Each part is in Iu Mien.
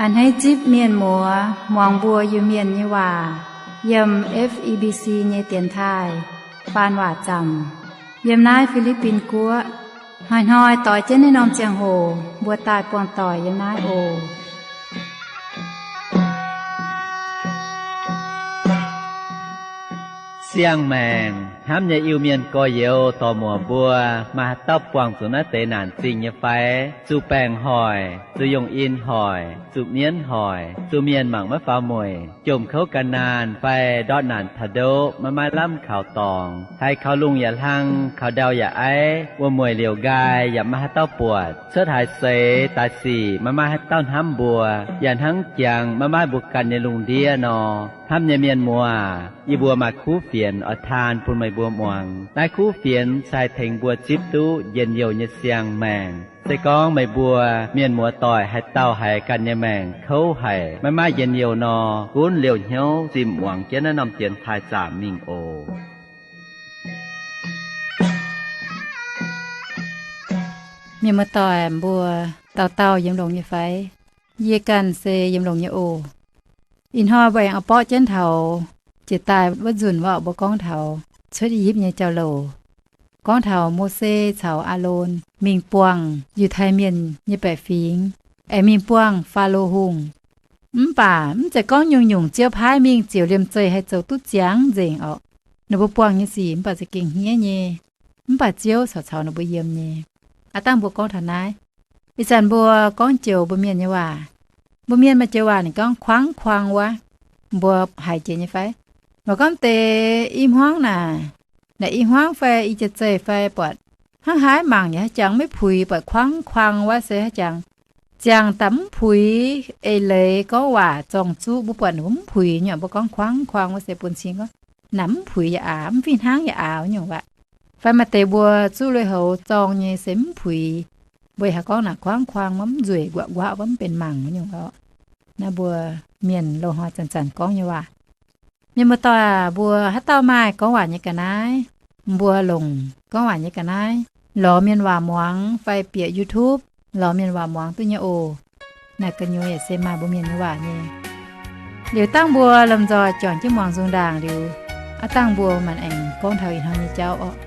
A'hneiv zipv mienh muoz muangx mbuo Iu-Mienh nyei waac yiem F E B C nyei dienx taaih faan waac zaamc yiem naaiv Fi^li^bin Guoqv. Hnoi-hnoi doix jienv naaiv norm ziangh hoc mbuo daaih buangh doic yiem naaiv oc. Siang-maengc hnamv nyei Iu-Mienh gorx-youz dorc-muoc mbuo, maaih haaix dauh buangh zuqc naaiv deix naanc zingh nyei fai? Zuqc baengc hoic, zuqc yungh in hoic, zuqc mienv hoic, zuqc mienh mangc maiv faaux mueic, jomc kouv ga'naanh fai ndortv naanc taux ndoqv maiv maaih lamh kaux dorngx, haiz kaux lungh yaac hlang, kaux ndau yaac aiv, wuom-mueic liouc nqaai yaac maiv maaih haaix dauh buatc, cuotv haaix seix daaih sic maiv maaih haaix dauh hnamv mbuo, yaac hnangv jangx maiv maaih mbuo ganh nyei lungh ndiev nor. Hnamv nyei mienh muoz, yie mbuo maaih kuv fienx oix taan bun meih mbuo muangx. Naaiv kuv fienx se haih tengx mbuo zipv duqv njien-youh nyei siang-maengc. Se gorngv meih mbuo mienh muoz-doic haaix dauh haiz ganh nyei maengc kouv haic, maiv maaih njien-youh nor, gunv liouh hnyouv zimh muangx jienv naaiv norm dienx taaih zaamc mingh oc. Mienh muoz-doic mbuo, dauh dauh yiem longx nyei fai? Yie ganh se yiem longx nyei oc. Ih hnoi mbuo aengx oix borqv jienv taux jiex daaih wuov nzunc wuov mbuo gorngv taux Cuotv I^yipv nyei jauv-louc, gorngv taux Mose caux Aalon mingh buangh Yiutai Mienh nyei baeqc fingx, aengx mingh buangh Faalo Hungh. Mv baac mv zeiz gorngv nyungc-nyungc Ziouv paaiv mingh ziouc liemh zeih haih zoux duqv ziangx nzengc orqc. Ninh mbuo buangh nyei sic mv baac za'gengh hniev nyei, mv baac Ziouv caux caux ninh mbuo yiem nyei. Aav dangh mbuo gorngv taux naaiv, ih zanc mbuo gorngv joux mbuo mienh nyei waac. Mbuo mienh maaih joux waac ninh gorngv kuangv kuang wuov, mbuo haiz jiex nyei fai? Mbuo gorngv deix i hmuangv naaic, naaic i hmuangv fai i jiex zeih fai buatc hnangv haaix mangc yaac haaix jangx maiv puix, buatc kuangv kuang wuov se haaix jangx, ziangh daaih mv puix, eix leiz gorngv waac zorng-zuqv mbuo buatc ninh mbuo mv puix nyungc, mbuo gorngv kuangv kuang wuov se bun cing gorngv naaic mv puix yaac aax, mv fih hnangv yaac aax nyungc waac. Fai maaih deix mbuo zuqv lui-houx zorng nyei se mv puix, mbuo yaac haiz gorngv naaic kuangv kuang wuov, mv nzueic nquaqv nquaqv wuov, mv benx mangc nyungc orqc. Naaiv mbuo mienh loz-hnoi zanc-zanc gorngv nyei waac. Mienh muoz-doic aac, mbuo haaix dauh maaih gorngv waac nyei ga'naaiv, mbuo longc gorngv waac nyei ga'naaiv lorz mienh waac muangx fai bieqc YouTube lorz mienh waac muangx duqv nyei oc. Naaic gu'nyuoz yaac se maaih mbuo mienh nyei waac nyei. Liuz dangh mbuo lomh nzoih juangc jienv muangx nzung ndaangc liuz, aav dangh mbuo maanc aengx gorngv taux ih hnoi nyei jauv orqc.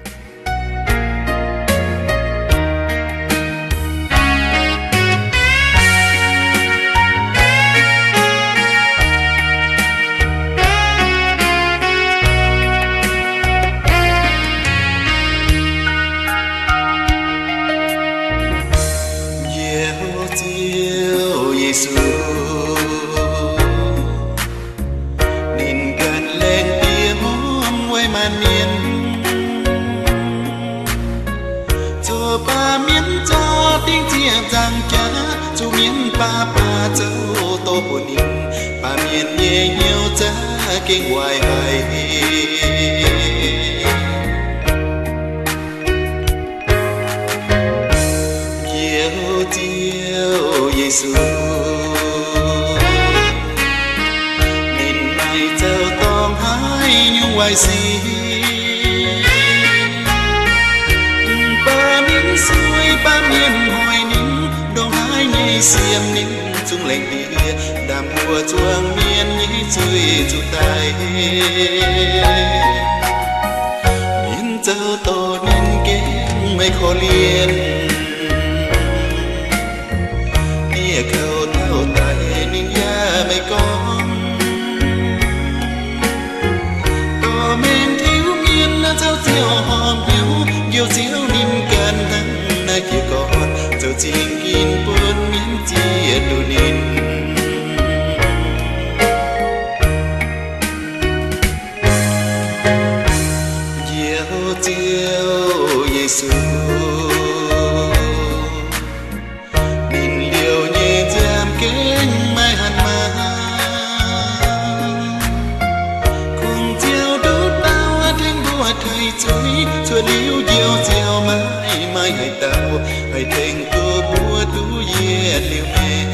Njoux Ziouv Yesu, ninh ganh laengz diex hmuangv weic maanc mienh, zoux baamh mienh zorqv dingc ziec nzaangc jaax, zuqc mienh baav baav zoux doz bun ninh, baamh mienh nyei hnyouv za'gengh waaic haic. Njoux Ziouv Yesu, ninh maaih zoux dorngx haaix nyungc waaic sic, mv baac mienh sueih, baac mienh hoic ninh, ndongc haaix nyei siemv ninh zungv laengz diex, ndaam mbuo zuangx mienh nyei zuiz zuqc daic. Mienh zoux doz ninh gengh maiv korv-lienh. Dieh kouv taux daic ninh yaac maiv gorngv. Dorh mengh tiuv mienh zoux ziouc horpc hnyouv, Njoux Ziouv ninh ganh hnangv naaiv jiez gorn, zoux zingh ginv bun mienh ziex duqv ninh. Njoux Ziouv Yesu, ninh liouh nyei nziaamv gengh maiv hanc maah. Kungx Ziouv nduqc dauh tengx mbuo taaih zuiz, cuotv liuz Njoux Ziouv maiv maaih haaix dauh haih tengx duqv mbuo duqv yietc liuz maengc.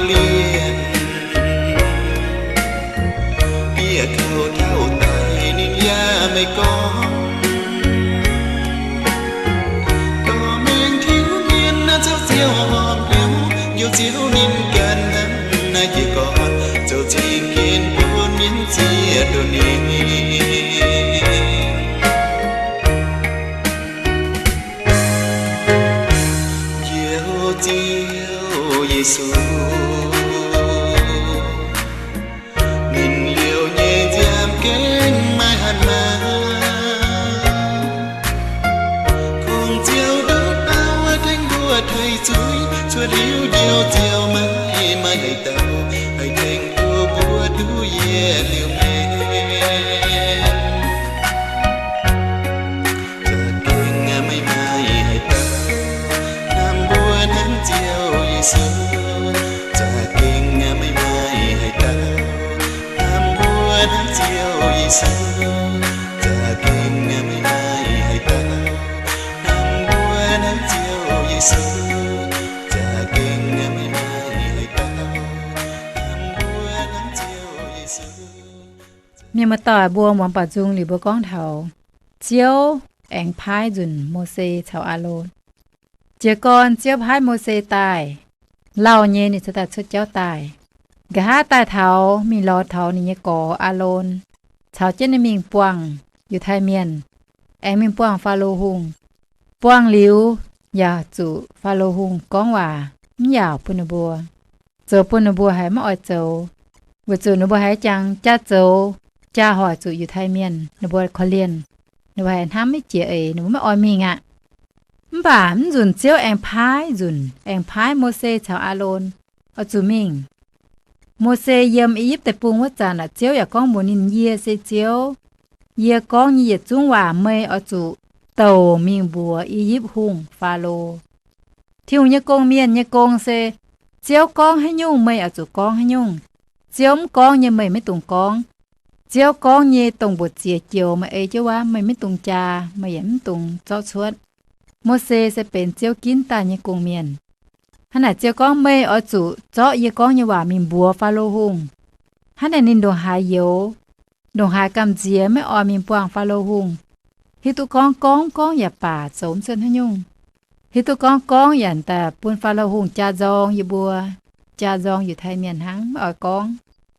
Liemh bieqc kouv taux daic ninh yaac maiv gorngv. Dorh mengh tiuv mienh naaiv zoux ziouc horpc hnyouv, njoux Ziouv ninh ganh hnangv naaiv jiez gorn, zoux zingh ginv bun mienh ziex ndoh ninh. Njoux Ziouv Yesu, ninh liouh nyei nziaamv gengh maiv hatc maaz. Kungx Ziouv nduqc dauh tengx mbuo tei zuiz, cuotv liuz Njoux Ziouv maiv maaih haaix dauh haih tengx duqv mbuo duqv yietc liuz maengc. Za'gengh maiv maaih haaix dauh hnamv mbuo hnangv Ziouv Yesu. Za'gengh maiv maaih haaix dauh hnamv mbuo hnangv Ziouv Yesu. Za'gengh maiv maaih haaix dauh hnamv mbuo hnangv Ziouv Yesu. Za'gengh maiv maaih haaix dauh hnamv mbuo hnangv Ziouv Yesu. Mienh muoz-doic, mbuo muangx baaux nzung liuz mbuo gorngv taux Ziouv aengx paaiv nzunc Mose caux Aalon. Jiez gorn Ziouv paaiv Mose daaih, lauh nyei ninh cingx daaih cuotv jauv daaih. Nqa'haav daaih taux mingh lorz taux ninh nyei gorx Aalon caux jienv ninh mingh buangh Yiutai Mienh, aengx mingh buangh Faalo Hungh. Buangh liuz yaac zuqc Faalo Hungh gorngv waac mv yaauc bun ninh mbuo, zoux bun ninh mbuo haiz maiv oix zoux, weic zuqc ninh mbuo haiz jangx jaa zoux, jaa hoic zuqc Yiutai Mienh ninh mbuo korv-lienh, ninh mbuo haiz hnamv maiv jiex eix, ninh mbuo maiv oix mingh aqv. Mv baac mv nzunc Ziouv aengx paaiv nzunc, aengx paaiv Mose caux Aalon oix zuqc mingh. Mose yiem I^yipv Deic-Bung wuov zanc aeqv, Ziouv yaac gorngv mbuox ninh, Yie se Ziouv. Yie gorngv nyei yietc zungv waac meih oix zuqc douc mingh mbuox I^yipv Hungh, Faalo. Tin-Hungh nyei gong-mienh nyei gong se, Ziouv gorngv haaix nyungc meih oix zuqc gorngv haaix nyungc. Ziouv mv gorngv nyei meih maiv dungx gorngv. Ziouv gorngv nyei dongh mbu'ziex joux meih ei jienv wuov, meih maiv dungx jaa, meih yaac mv dungx zorqv cuotv. Mose se benx Ziouv ginv daaih nyei gong-mienh. Hnangv naaic Ziouv gorngv, Meih oix zuqc zorqv yie gorngv nyei waac mingh mbuox Faalo Hungh. Hnangv naaic ninh ndongc haaix youz, ndongc haaix gamh nziex maiv oix mingh buangh Faalo Hungh. Hiuv duqv gorngv gorngv gorngv yaac baac zoux mv cuotv haaix nyungc. Hiuv duqv gorngv gorngv yaac daaih bun Faalo Hungh jaa nzorng yie mbuo, jaa nzorng Yiutai Mienh hnangv, maiv oix gorngv.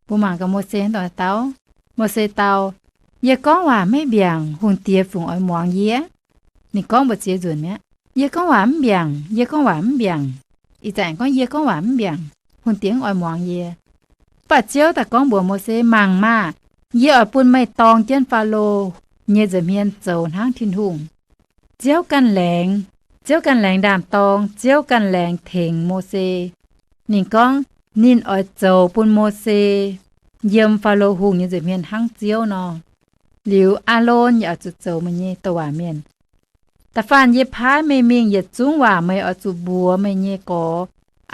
Mbuo mangc gaax Mose hnangv dongh haaix dauh. Mose dau, Yie gorngv waac maiv mbiaangc, hungh diex fungc oix muangx yie? Ninh gorngv mbu'ziex nzunc mi'aqv, Yie gorngv waac mv mbiaangc, yie gorngv waac mv mbiaangc. Ih zanc gorngv, Yie gorngv waac mv mbiaangc, hungh diex mv oix muangx yie. Mv baac Ziouv daaih gorngv mbuox Mose, Mangc maah! Yie oix bun meih dorng jienv Faalo nyei nza'hmien zoux hnangv Tin-Hungh. Ziouv ganh laengz, Ziouv ganh laengz ndaam-dorng, Ziouv ganh laengz tengx Mose. Ninh gorngv ninh oix zoux bun Mose yiem Faalo Hungh nyei nza'hmien hnangv Ziouv nor. Liuz Aalon yaac oix zuqc zoux meih nyei douc waac mienh. Da'faanh yie paaiv meih mingh yietc zungv waac meih oix zuqc mbuox meih nyei gorx,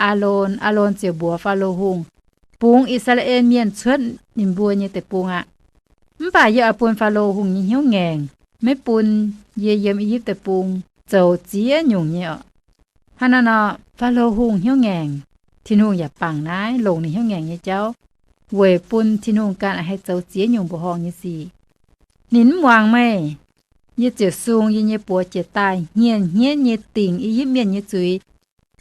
Aalon. Aalon ziouc mbuox Faalo Hungh, bungx I^saa^laa^en Mienh cuotv ninh mbuo nyei deic-bung aqv. Mv baac yie oix bun Faalo Hungh nyei hnyouv ngaengc, maiv bun yie yiem I^yipv Deic-Bung zoux ziex nyungc nyei orqc. Hnangv naaiv nor, Faalo Hungh hnyouv ngaengc, Tin-Hungh yaac bangc naaiv longc ninh hnyouv ngaengc nyei jauv, weic bun Tin-Hungh ganh haih zoux ziex nyungc mbuoqc horngh nyei sic. Ninh mv muangx meih, yie ziouc sung yie nyei buoz jiex daaih hmien-hniev nyei dingc I^yipv Mienh nyei zuiz,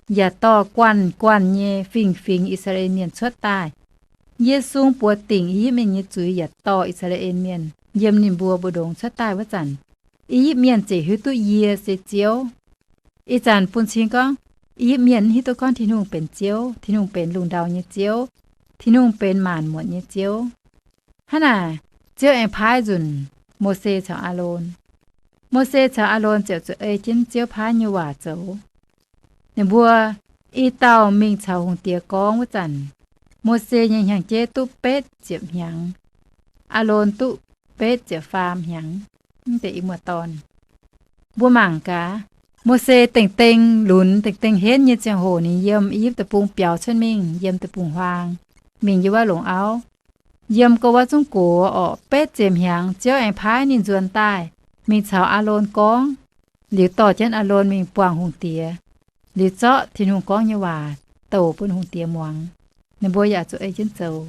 yaac dorh guanh guanh nyei fingx-fingx I^saa^laa^en Mienh cuotv daaih. Yie sung buoz dingc I^yipv Mienh nyei zuiz yaac dorh I^saa^laa^en Mienh yiem ninh mbuo mbu'ndongx cuotv daaih wuov zanc, I^yipv Mienh ziouc hiuv duqv yie se Ziouv. Ih zanc bun cing gorngv, I^yipv Mienh mv hiuv duqv gorngv Tin-Hungh benx Ziouv, Tin-Hungh benx lungh ndau nyei Ziouv, Tin-Hungh benx maanc muotc nyei Ziouv. Hnangv naaic, Ziouv aengx paaiv nzunc Mose caux Aalon. Mose caux Aalon ziouc zuqc ei jienv Ziouv paaiv nyei waac zoux. Ninh mbuo i dauh mingh caux hungh diex gorngv wuov zanc, Mose nyei hnyangx-jeiv duqv betv ziepc hnyangx, Aalon duqv betv ziepc faam hnyangx. Mv deix i muoz-dorn, mbuo mangc gaax, Mose dengh deng lunx, dengh deng henv nyei ziangh hoc ninh yiem I^yipv Deic-Bung biaux cuotv mingh, yiem deic-bung-huaang, mingh yiem wuov longx auv, yiem gouv wuov zungv gox orqc, betv ziepc hnyangx, Ziouv aengx paaiv ninh nzuonx daaih mingh caux Aalon gorngv. Liuz dorh jienv Aalon mingh buangh hungh diex, liuz zorqv Tin-Hungh gorngv nyei waac douc bun hungh diex muangx. Ninh mbuo yaac zuqc ei jienv zoux.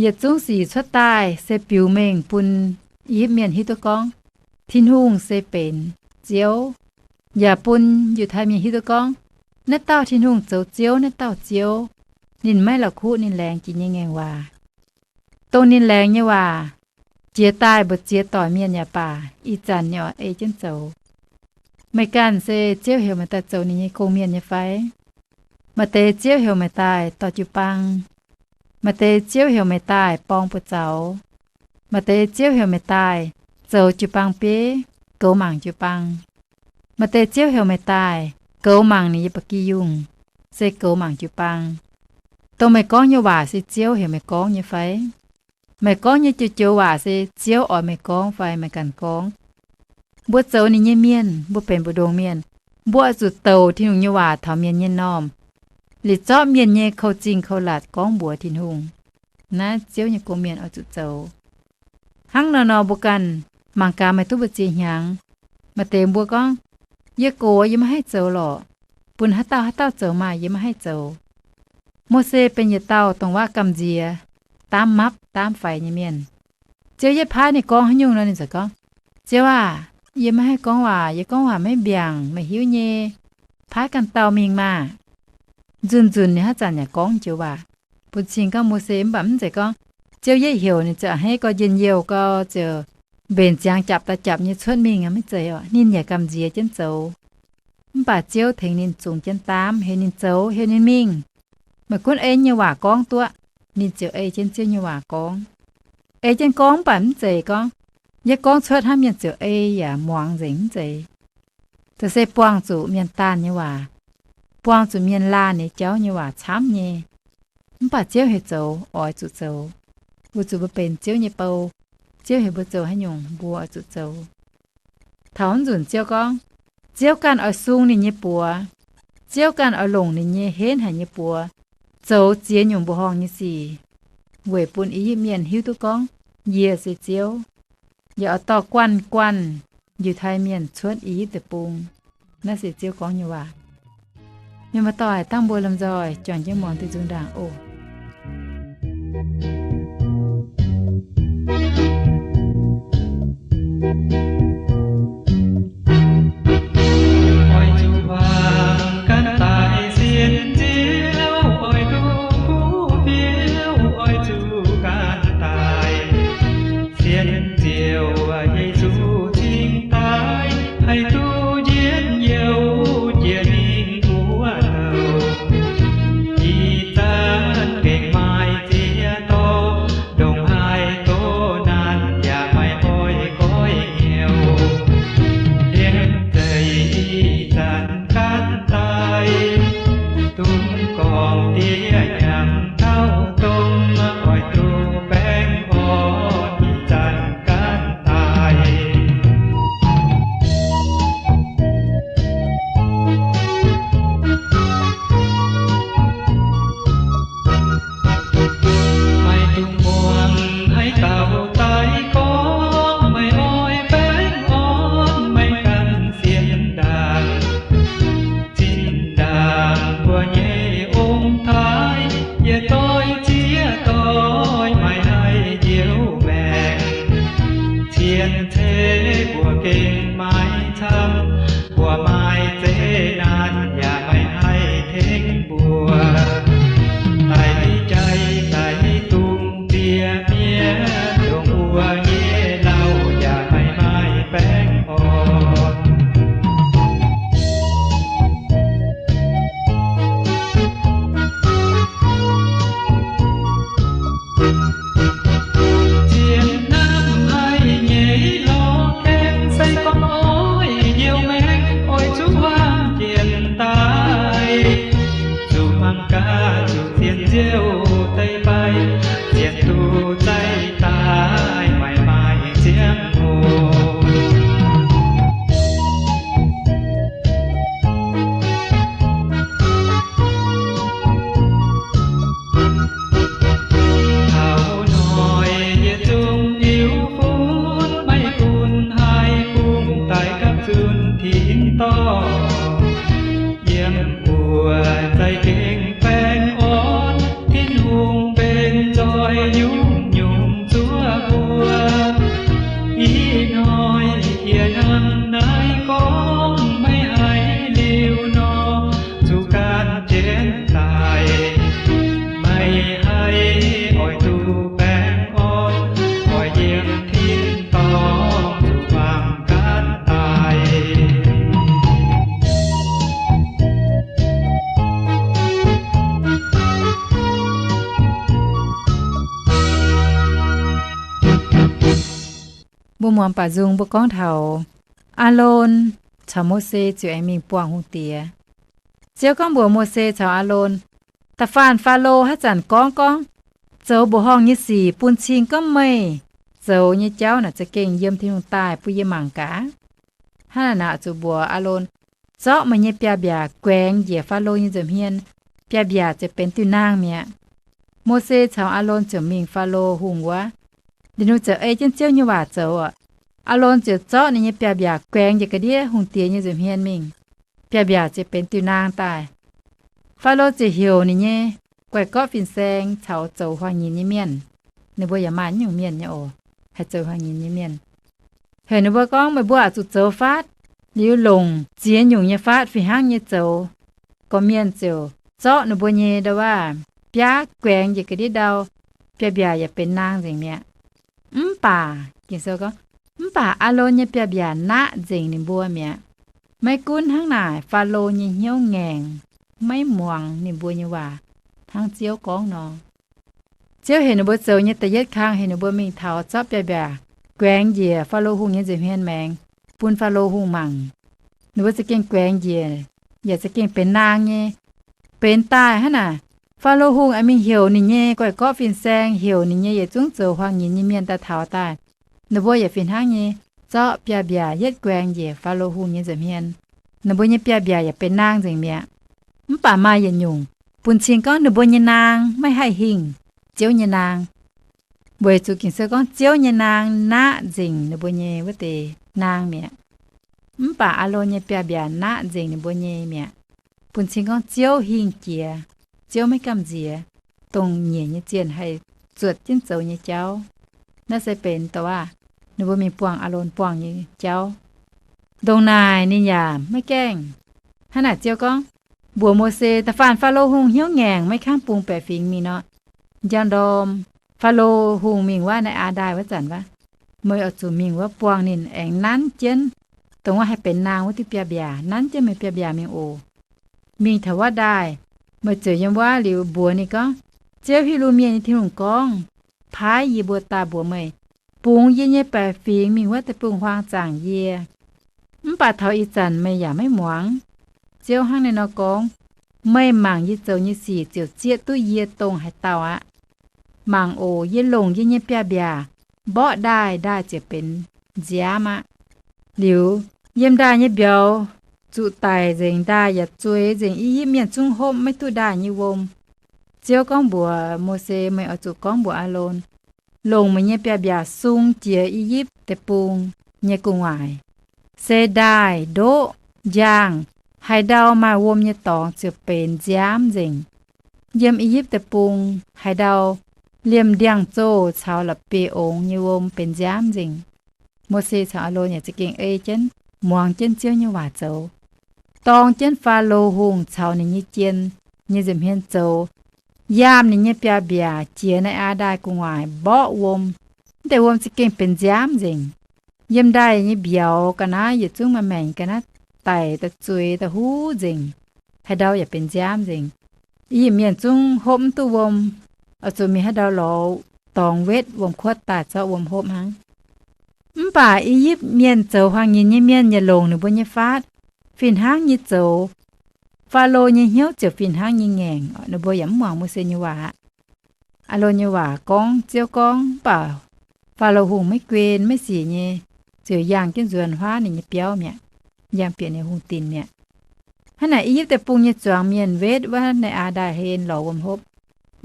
Yietc zungv sic cuotv daaih se biux mengh bun I^yipv Mienh hiuv duqv gorngv Tin-Hungh se benx Ziouv, yaac bun Yiutai Mienh hiuv duqv gorngv naaiv dauh Tin-Hungh zoux Ziouv, naaiv dauh Ziouv, ninh maiv la'kuqv ninh laengz jiex nyei ngaengc waac. Dongh ninh laengz nyei waac jiex daaih mbu'ziex doic mienh yaac baac, ih zanc ninh oix ei jienv zoux. Meih ganh se Ziouv heuc meih daaih zoux ninh nyei gong-mienh nyei fai? Maaih deix Ziouv heuc meih daaih dorh jiu-baang. Maaih deix Ziouv heuc meih daaih borng buoz-zaux. Maaih deix Ziouv heuc meih daaih zoux jiu-baang bieiv, goux mangc jiu-baang. Maaih deix Ziouv heuc meih daaih goux mangc ninh nyei ba'gi yungh, se goux mangc jiu-baang. Dongh meih gorngv nyei waac se Ziouv heuc meih gorngv nyei fai? Meih gorngv nyei joux-joux waac se Ziouv oix meih gorngv fai meih ganh gorngv? Mbuo zoux ninh nyei mienh, mbuo benx mbu'ndongx mienh, mbuo oix zuqc douc Tin-Hungh nyei waac taux mienh nyei m'normh, liuz zorqv mienh nyei kouv-zingh kouv-latc gorngv mbuox Tin-Hungh. Naaiv Ziouv nyei gong-mienh oix zuqc zoux. Hnangv nor nor mbuo ganh mangc gaax, maaih duqv mbu'ziex hnyangx, maaih deix mbuo gorngv, yie gox yie maiv haih zoux lorqc, bun haaix dauh haaix dauh zoux maah, yie maiv haih zoux. Mose benx yietc dauh dongh waac gamh nziex, daamv mapv daamv faix nyei mienh. Ziouv yietv paaiv ninh gorngv haaix nyungc nor, ninh ziouc gorngv, Ziouv aah! Yie maiv haih gorngv waac, yie gorngv waac maiv mbiaangc, meih hiuv nyei. Paaiv ganh dauh mingh maah! Nzunc-nzunc ninh haaix zanc yaac gorngv joux waac bun cing gorngv Mose, mv baac mv zeiz gorngv Ziouv yietv heuc ninh ziouc a'hneiv gau, njien-youh gau, ziouc mbenc ziangx japc daaih japc nyei cuotv mingh, maiv zeiz oc. Ninh yaac gamh nziex jienv zoux. Mv baac Ziouv tengx ninh zungx jienv daamv, heuc ninh zoux, heuc ninh mingh. Meih gunv ei nyei waac gorngv duqv, ninh ziouc ei jienv Ziouv nyei waac gorngv. Ei jienv gorngv mv baac mv zeiz gorngv, yietv gorngv cuotv hnangv mienh ziouc ei yaac muangx nzengc, mv zeiz. Da'se buangh zuqc mienh daanh nyei waac, buangh zuqc mienh laanh nyei jauv nyei waac camv nyei. Mv baac Ziouv heuc zoux, oix zuqc zoux, weic zuqc mbuo benx Ziouv nyei bou. Ziouv heuc mbuo zoux haaix nyungc, mbuo oix zuqc zoux. Taux wuov nzunc Ziouv gorngv, Ziouv ganh oix sung ninh nyei buoz. Ziouv ganh oix longc ninh nyei henv haic nyei buoz zoux ziex nyungc mbuoqc horngh nyei sic, weic bun I^yipv Mienh hiuv duqv gorngv yie se Ziouv, yaac oix dorh guanh guanh Yiutai Mienh cuotv I^yipv Deic-Bung. Naaiv se Ziouv gorngv nyei waac. Mienh muoz-doic, dangh mbuo lomh nzoih juangc jienv muangx diuh nzung ndaangc oc. Oix zuqc wangc gan daic sienx Ziouv, oix duqv kuv fiouv, oix zuqc gan daic sienx Ziouv, Yesu cingx daaih haih duqv njien-youh jiex mingh wuov douc. Ih zanc gengh maaih ziex dorngx ndongc haaix doqc naanc yaac maiv oix goiv hnyouv. Liemh zeih ih zanc gan daic, dungx gorngv diev nyanc taux dongh, oix zuqc baengh orn ih zanc gan daic. Maiv dungx muangx haaix dauh daaih gorngv, maiv oix baengh orn maiv gan sienx ndaangc. Zinh ndaangc mbuo nyei ong-taaix, yietc doix ziex doix maiv haih njoux maengc. Cien-ceqv mbuo gengh maiv camv, mbuo maaih zeqc naanc yaac maiv haih tengx mbuo. Daic jai daic dungz bieqc mienh, dongh mbuo nyei lauh yaac maiv maaih baengh orn. Zien hnamv haic nyei lorz gaengh, se gorngv oix njoux maengc, oix zuqc hmuangv jienv daaih. Zuqc hmuangv gaax zuqc zien nziouv deix fai, zien duqv zaiv daaih maiv maaih ziangh hoc. Taux hnoi yietc zungv liuz funx, maiv gunv haaix fungx daaih gapv zunh tin-dorngh, yiem wuov zaih gengh baengh orn. Muangx baac nzung mbuo gorngv taux Aalon caux Mose ziouc aengx mingh buangh hungh diex. Ziouv gorngv mbuox Mose caux Aalon, Da'faanh Faalo haaix zanc gorngv gorngv zoux mbuoqc horngh nyei sic bun cing gorngv meih zoux nyei jauv naaic za'gengh yiem Tin-Hungh daaih bun yie mangc gaax. Hnangv naaic nor zuqc mbuox Aalon, Zorqv meih nyei biaav-mbiaac guaengx njiec Faalo nyei nza'hmien, biaav-mbiaac ziouc benx diuh naang mi'aqv. Mose caux Aalon ziouc mingh Faalo hungh wuov. Ninh mbuo ziouc ei jienv Ziouv nyei waac zoux. Aalon ziouc zorqv ninh nyei biaav-mbiaac guaengx njiec ga'ndiev hungh diex nyei nza'hmien mingh. Biaav-mbiaac ziouc benx diuh naang daaih. Faalo ziouc heuc ninh nyei guai-gorqv fin-saeng caux zoux huaang-nyinc nyei mienh. Ninh mbuo yaac maaih nyungc mienh nyei oc, haih zoux huaang-nyinc nyei mienh. Heuc ninh mbuo gorngv, Meih mbuo oix zuqc zoux faatv, liuz longc ziex nyungc nyei faatv fih hnangv nyei zoux. Gorqv-mienh ziouc zorqv ninh mbuo nyei ndau-waav biaav guaengx njiec ga'ndiev ndau, biaav-mbiaac yaac benx naang nzengc mi'aqv. Mv baac Ging-Sou gorngv, Mv baac Aalon nyei biaav-mbiaac naqv nzengc ninh mbuo mi'aqv. Maiv gunv hnangv naaic, Faalo nyei hnyouv ngaengc, maiv muangx ninh mbuo nyei waac hnangv Ziouv gorngv nor. Ziouv heuc ninh mbuo zoux nyei da'yietv kang heuc ninh mbuo mingh taux zorqv biaav-mbiaac guaengx njiec Faalo hungh nyei nza'hmien maengx bun Faalo hungh mangc. Ninh mbuo za'gengh guaengx njiec, yaac za'gengh benx naang nyei. Benx daaih hnangv naaic, Faalo hungh aengx mingh heuc ninh nyei guai-gorqv fin-saeng, heuc ninh nyei yietc zungv zoux huaang-nyinc nyei mienh daaih taux daaih. Ninh mbuo yaac fih hnangv nyei zorqv biaav-mbiaac yietv guaengx njiec Faalo hungh nyei nza'hmien. Ninh mbuo nyei biaav-mbiaac yaac benx naang nzengc mi'aqv. Mv baac maaih yietc nyungc bun cing gorngv ninh mbuo nyei naang maiv haih hingh Ziouv nyei naang, weic zuqc Ging-Sou gorngv Ziouv nyei naang naqv nzengc ninh mbuo nyei wuov deix naang mi'aqv. Mv baac Aalon nyei biaav-mbiaac naqv nzengc ninh mbuo nyei mi'aqv. Bun cing gorngv Ziouv hingh jiex, Ziouv maiv gamh nziex, dongh nyiec nyei zienh haih zuotc jienv zoux nyei jauv. Naaiv se benx dongh aav, ninh mbuo mingh buangh Aalon buangh nyei jauv. Ndongc naaic ninh yaac maiv gaengh. Hnangv naaic Ziouv gorngv mbuox Mose, Da'faanh Faalo hungh hnyouv ngaengc, maiv kangv bungx baeqc fingx mingh nor, njang ndorm Faalo hungh mingh wuov Nai^aa Ndaaih wuov zanc wuov, meih oix zuqc mingh wuov buangh ninh, aengx nanv jienv dongh wuov haih benx naang wuov diuh biaav-mbiaac, nanv jienv meih biaav-mbiaac mingh oc. Mingh taux wuov ndaaih, meih ziouc yiem wuov liuz mbuox ninh gorngv, Ziouv, Hipv^lu Mienh nyei Tin-Hungh gorngv, paaiv yie mbuo daaih mbuox meih, bungx yie nyei baeqc fingx mingh wuov deic-bung-huaang zaangc yie. Mv baac taux ih zanc meih yaac maiv muangx. Ziouv hnangv naaiv nor gorngv, Meih mangc yie zoux nyei sic ziouc zieqv duqv yie dongh haaix dauh aqv. Mangc oc, yie longc yie nyei biaav-mbiaac mborqv ndaaih, ndaaih ziouc benx nziaamv aqv. Liuz, yiem ndaaih nyei mbiauz zuqc daic nzengc, ndaaih yaac zueiz nzengc. I^yipv Mienh zungv hopv maiv duqv ndaaih nyei wuom. Ziouv gorngv mbuox Mose, Meih oix zuqc gorngv mbuox Aalon, longc meih nyei biaav-mbiaac sung jiex I^yipv Deic-Bung nyei gu'nguaaic. Se ndaaih, ndoqv, njang, haaix ndau maaih wuom nyei dorngx ziouc benx nziaamv nzengc. Yiem I^yipv Deic-Bung haaix ndau liemh ndiangx-zoh caux la'bieiv-ongx nyei wuom benx nziaamv nzengc. Mose caux Aalon yaac za'gengh ei jienv, muangx jienv Ziouv nyei waac zoux, dorng jienv Faalo Hungh caux ninh nyei jien nyei nza'hmien zoux, yaam ninh nyei biaav-mbiaac jiex Nai^aa Ndaaih gu'nguaaic mborqv wuom. Mv deix wuom za'gengh benx nziaamv nzengc. Yiem ndaaih nyei mbiauz ga'naaiv yietc zungv maaih maengc ga'naaiv daic daaih zueiz daaih huv nzengc. Haaix ndau yaac benx nziaamv nzengc. I^yipv Mienh zungv hopv mv duqv wuom, oix zuqc mingh haaix ndau lorz dorngx wetv wuom-kuotv daaih zorqv wuom hopv hnangv. Mv baac I^yipv Mienh zoux huaang-nyinc nyei mienh yaac longc ninh mbuo nyei faatv fih hnangv nyei zoux. Faalo nyei hnyouv ziouc fih hnangv nyei ngaengc, ninh mbuo yaac mv muangx Mose nyei waac aqv. Aalon nyei waac gorngv, Ziouv gorngv, mv baac Faalo Hungh maiv guen maiv sic nyei, ziouc yangh jienv nzuonx huaav ninh nyei biauv mi'aqv, yangh bieqc ninh hungh dinc mi'aqv. Hnangv naaic I^yipv Deic-Bung nyei zuangx mienh wetv wuov Nai^aa Ndaaih hlen lorz wuom hopv,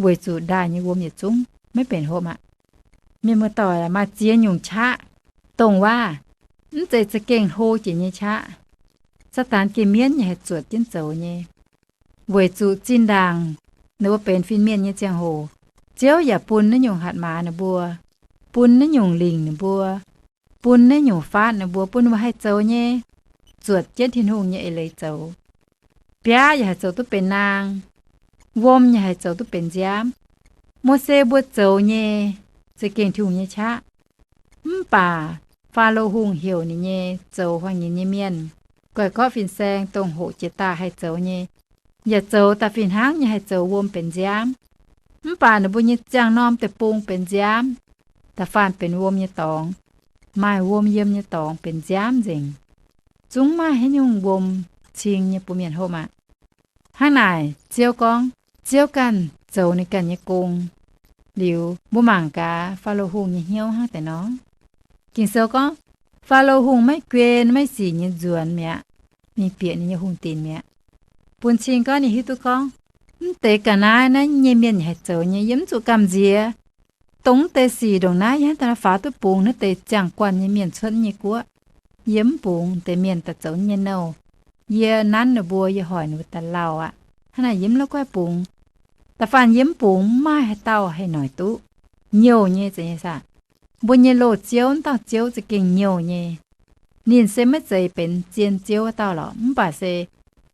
weic zuqc ndaaih nyei wuom yietc zungv maiv benx hopv aqv. Mienh muoz-doic, maaih ziex nyungc qaqv dongh waac, mv zeiz za'gengh hlo jiex nyei qaqv. Saadaan geh mienv yaac haih zuotc jienv zoux nyei. Weic zuqc zinh ndaangc ninh mbuo benx fin-mienh nyei ziangh hoc, Ziouv yaac bun naaiv nyungc hatc maaz ninh mbuo, bun naaiv nyungc lingc ninh mbuo, bun naaiv nyungc faatv ninh mbuo, bun ninh mbuo haih zoux nyei, zuotc jienv Tin-Hungh nyei eix leiz zoux. Biaav yaac haih zoux duqv benx naang, wuom yaac haih zoux duqv benx nziaamv. Mose mbuo zoux nyei za'gengh Tin-Hungh nyei qaqv. Mv baac Faalo Hungh heuc ninh nyei zoux huaang-nyinc nyei mienh, goiv gorqv fin-saeng dongh hoqc jiex daaih haih zoux nyei, yaac zoux daaih fih hnangv nyei haih zoux wuom benx nziaamv. Mv baac ninh mbuo nyei ziangh norm deic-bung benx nziaamv, da'faanh benx wuom nyei dorngx. maaih wuom yiem nyei dorngx benx nziaamv nzengc. Zungv maaih haaix nyungc wuom cing nyei bun mienh hopv aqv. Hnangv naaic Ziouv gorngv, Ziouv ganh zoux ninh ganh nyei gong. Liuz mbuo mangc gaax Faalo Hungh nyei hnyouv hnangv deix nor. Ging-Sou gorngv, Faalo Hungh maiv guen maiv sic nyei nzuonx mi'aqv, mingh bieqc ninh nyei hungh dinc mi'aqv. Bun cing gorngv ninh hiuv duqv gorngv, mv deix ga'naaiv naaiv nyei mienh haih zoux nyei, yie mv zuqc gamh nziex. Dongh mv deix sic ndongc naaiv yie hnangv daaih faaux duqv bungx naaiv deix ziangh guanh nyei mienh cuotv nyei guoqv. Yie mv bungx deix mienh daaih zoux nyei nouh. Yie nanv ninh mbuo, yie hoic ninh mbuo daaih lauh aqv. Hnangv naaic yie mv la'guaih bungx. Da'faanh yie mv bungx, mv maaih haaix dauh haih noic duqv. Nyouh nyei zeiz nyei saah? Mbuo nyei loz-ziouv, wuov dauh ziouv za'gengh nyouh nyei. Ninh se maiv zeiz benx zien ziouv wuov dauh lorqc, mv baac se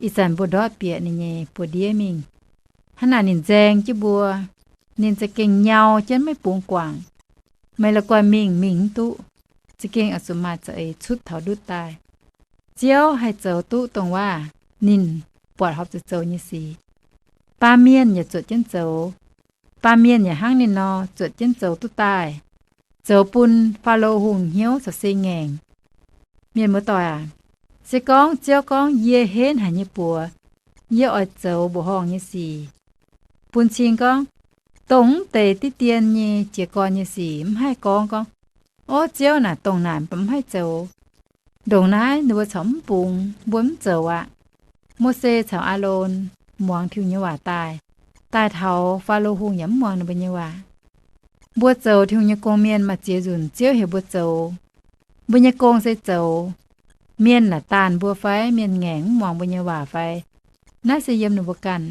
ih zanc mbuo ndortv bieqc ninh nyei buoz-ndiev mingh. Hnangv naaic ninh nzaeng jienv mbuo, ninh za'gengh nyau jienv maiv bungx guangc. Meih la'guaih mingh, mingh mv duqv. Za'gengh oix zuqc maaih za'eix cutv taux ndutv daaih. Ziouv haih zoux duqv dongh waac ninh buatc horpc zuqc zoux nyei sic. Baamh mienh yaac zuotc jienv zoux. Baamh mienh yaac hnangv ninh nor zuotc jienv zoux duqv daaih, zoux bun Faalo Hungh hnyouv caux se ngaengc. Mienh muoz-doic aac, se gorngv Ziouv gorngv, Yie henv haic nyei buoz, yie oix zoux mbuoqc horngh nyei sic, bun cing gorngv, dongh mv deix diqv dien nyei jiez gorn nyei sic mv haih gorngv gorngv, Ov, Ziouv naaic dongh naaic mv baac mv haih zoux. Ndongc naaiv ninh mbuo corc mv bungx, mbuo mv zoux aqv. Mose caux Aalon muangx Tin-Hungh nyei waac daaih, daaih taux Faalo Hungh yaac mv muangx ninh mbuo nyei waac. Mbuo zoux Tin-Hungh nyei gong mienh maaih ziex nzunc Ziouv heuc mbuo zoux. Mbuo nyei gong se zoux. Mienh naaic daanh mbuo fai mienh ngaengc mv muangx mbuo nyei waac fai, naaiv se yiem ninh mbuo ganh,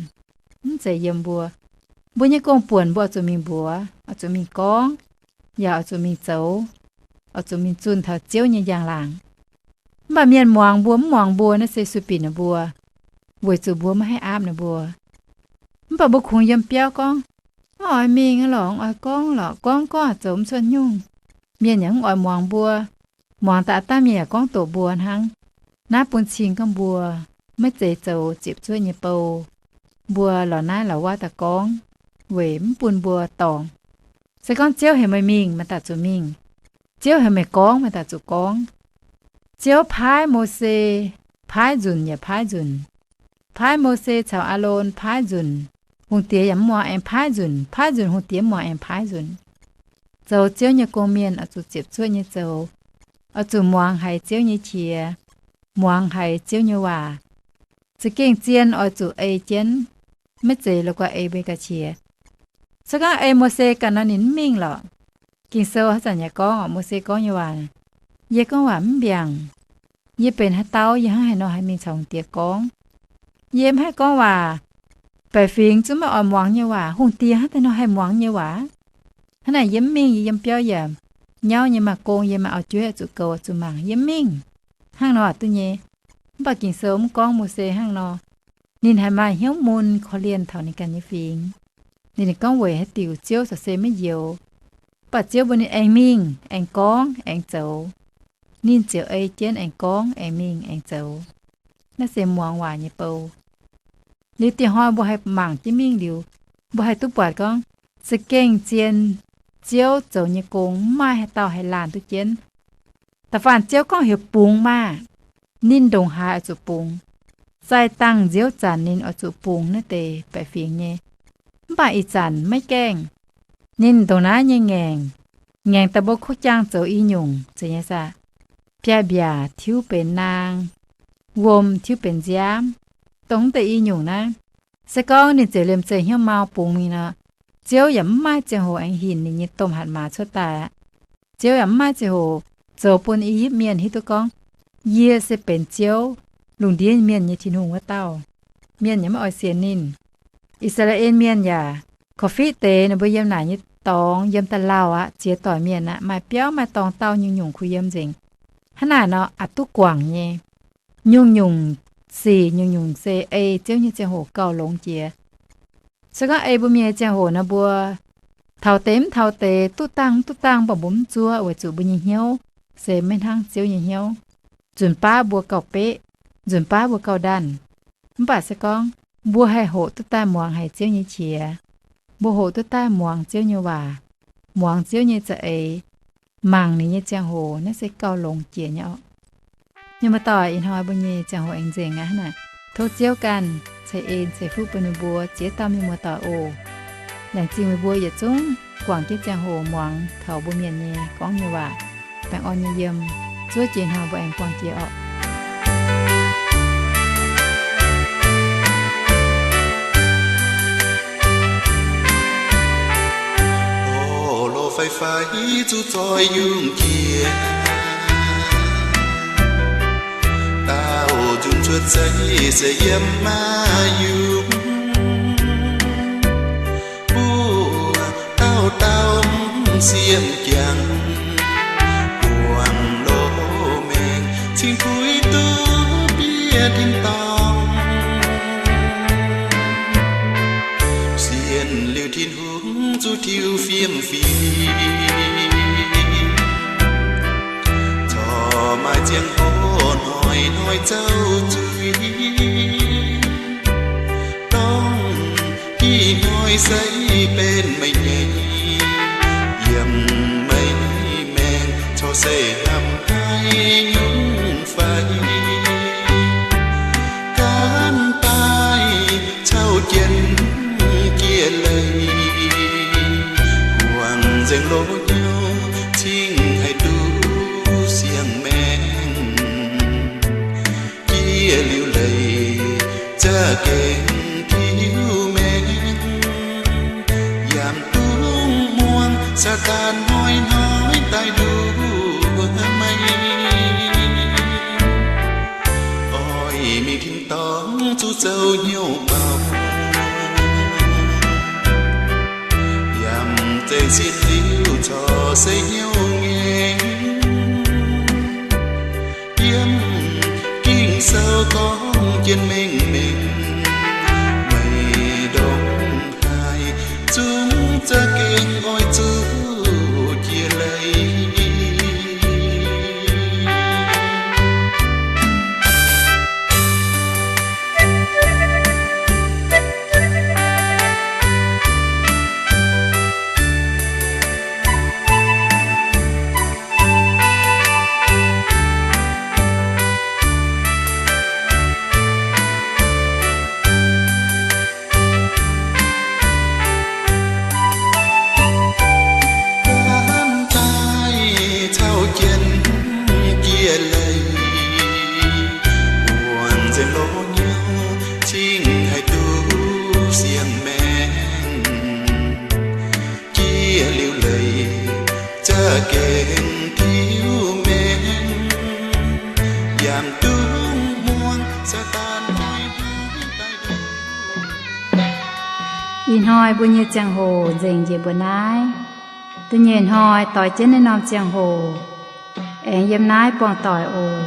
mv zeiz yiem mbuo. Mbuo nyei gong buonc mbuo oix zuqc mingh mbuox, oix zuqc mingh gorngv, yaac oix zuqc mingh zoux, oix zuqc mingh zunh taux Ziouv nyei njang-laangc. Mv baac mienh muangx mbuo mv muangx mbuo, naaiv se sueih binc ninh mbuo, weic zuqc mbuo maiv haih aapv ninh mbuo. Mv baac mbuo kungx yiem biauv gorngv, Mv oix mingh lorqc, mv oix gorngv lorqc, gorngv gorngv zoux mv cuotv nyungc. Mienh yaac mv oix muangx mbuo. Muangx daaih aav dangh mienh yaac gorngv doqc mbuo hnangv. Naaiv bun cing gorngv mbuo maiv zeiz zoux ziepc zuoqv nyei bou. Mbuo lorz naaiv lorz wuov daaih gorngv, weic mv bun mbuo dorngc. Se gorngv Ziouv heuc meih mingh, meih daaih zuqc mingh. Ziouv heuc meih gorngv, meih daaih zuqc gorngv. Ziouv paaiv Mose, paaiv nzunc yaac paaiv nzunc. Paaiv Mose caux Aalon paaiv nzunc. Hungh diex yaac mv muangx, aengx paaiv nzunc, paaiv nzunc, hungh diex mv muangx, aengx paaiv nzunc. Zoux Ziouv nyei gong mienh oix zuqc ziepc zuoqv nyei zoux, oix zuqc muangx haiz Ziouv nyei qiex, muangx haiz Ziouv nyei waac. Za'gengh zien oix zuqc ei jienv, maiv zeiz la'guaih ei mbuo ga'qiex. Se gorngv ei Mose ganh nor ninh mv mingh lorqc. Ging-Sou haaix zanc yaac gorngv oc, Mose gorngv nyei waac, yie gorngv waac mv mbiaangc. Yie benx haaix dauh, yie hnangv haaix nor haih mingh caux hungh diex gorngv? Yie mv haih gorngv waac. Baeqc fingx zungv maiv oix muangx nyei waac, hungh diex hnangv haaix nor haih muangx nyei waac? Hnangv naaic yie mv mingh, yie yiem biauv yaac nyauv nyei, maaih gong yie maaih auv-jueiv zuqc goux zuqc mangc, yie mv mingh. Hnangv nor duqv nyei. Mv baac Ging-Sou mv gorngv Mose hnangv nor. Ninh haiz maaih hnyouv mun korv-lienh taux ninh ganh nyei fingx. Ninh, ninh gorngv weic haaix diuc Ziouv caux se maiv njoux. Mv baac Ziouv mbuox ninh aengx mingh, aengx gorngv, aengx zoux. Ninh ziouc ei jienv aengx gorngv, aengx mingh, aengx zoux. Naaiv se muangx waac nyei bou. Liuz dieh hnoi mbuo haih mangc jienv mingh liuz, mbuo haih duqv buatc gorngv, za'gengh zien Ziouv zoux nyei gong mv maaih haaix dauh haih laanh duqv jienv. Da'faanh Ziouv gorngv heuc bungx maah! Ninh ndongc haaix oix zuqc bungx. Sai dangh nziouv zanc ninh oix zuqc bungx naaiv deix baeqc fingx nyei. Mv baac ih zanc maiv gaengh. Ninh ndongc naaiv nyei ngaengc, ngaengc daaih mbuo kuv jaang zoux i nyungc zeiz nyei saah? Biaav-mbiaac tiuv benx naang, wuom tiuv benx nziaamv, dongh deix i nyungc naaiv. Se gorngv ninh ziouc liemh zeih hnyouv mau bungx mingh nor, Ziouv yaac mv maaih ziangh hoc aengx hinc ninh nyei domh hatc maaz cuotv daaih aqv. Ziouv yaac mv maaih ziangh hoc zoux bun I^yipv Mienh hiuv duqv gorngv, yie se benx Ziouv, lungh ndiev mienh nyei Tin-Hungh wuov dauh. Mienh yaac maiv oix sienx ninh. I^saa^laa^en Mienh yaac korv-fiqv deix ninh mbuo yiem naaic nyei dorngx, yiem da'lauh aqv, ziex doic mienh aqv, maaih biauv maaih dorngx dauh nyungc-nyungc kuh yiem nzengc. Hnangv naaic nor aqc duqv guangc nyei. Nyungc-nyungc sic nyungc-nyungc se ei Ziouv nyei ziangh hoc gauh longx jiex. Se gorngv ei mbuo mienh nyei ziangh hoc nor, mbuo taux deix mv taux deix, duqv dangh mv duqv dangh, mv baac mbuo mv zuov weic zuqc mbuo nyei hnyouv se maiv hnangv Ziouv nyei hnyouv. Nzunc baav mbuo gauh beqv, nzunc baav mbuo gauh ndaanh. Mv baac se gorngv mbuo haih hoqc duqv daaih muangx haic Ziouv nyei qiex, mbuo hoqc duqv daaih muangx Ziouv nyei waac, muangx Ziouv nyei za'eix, mangc ninh nyei ziangh hoc naaiv se gauh longx jiex nyei orqc. Mienh muoz-doic, ih hnoi mbuo nyei ziangh hoc aengx nzengc aqv hnangv naaic. Tov Ziouv ganh ceix en ceix fuqv bun meih mbuo ziex dauh mienh muoz-doic oc. Laengz zingh meih mbuo yietc zungv guangc jienv ziangh hoc muangx taux mbuo mienh nyei gorngv nyei waac. Baengh orn nyei yiem. Zuov jiex hnoi mbuo aengx buangh jiex orqc. Orv, lorz faix-faix zuqc zoih yungh jiex, daauh nzunc cuotv seix se yiem maaih yungh. Mbuo dauh dauh siemv jangx, buangh lorz maengc cingx puix duqv bieqc tin-dorngh. Sienx liuz Tin-Hungh zuqc tiux fiem fim, corc maaih ziangh hoc hnoi-hnoi zouv zuiz. Dongh ih hnoi se benx meih nyei, yiem meih maengc corc se hnamv haiz nyungc fai. Gaanv daaih cau jienv jiex leiz, guangc nzengc loz-hnyouv cingx haih duqv siang-maengh. Jiex liuz leiz za'gengh tiuv maengh, yaac dungx muangx Saadaan hnoi-hnoi daaih nduov meih. Oix mingh tin-dorngh zuqc zoux hnyouv maux, yaac zengc sin liuz corc se hnyouv ngaengc. Yiem Ging-Sou gorngv jienv mengh mengh, meih ndongc haaix zungv za'gengh oix zuqc jiex leiz. Gaanv daaih cau jienv jiex leiz, guangc nzengc loz-hnyouv cingx haih duqv siang-maengh. Jiex liuz leiz za'gengh tiuv maengh, yaac dungx muangx Saadaan hnoi-hnoi daaih nduov. Ih hnoi mbuo nyei ziangh hoc nzengc njiec mbuo naaiv. Da'nyeic hnoi doix jienv naaiv norm ziangh hoc aengx yiem naaiv buangh doic oc.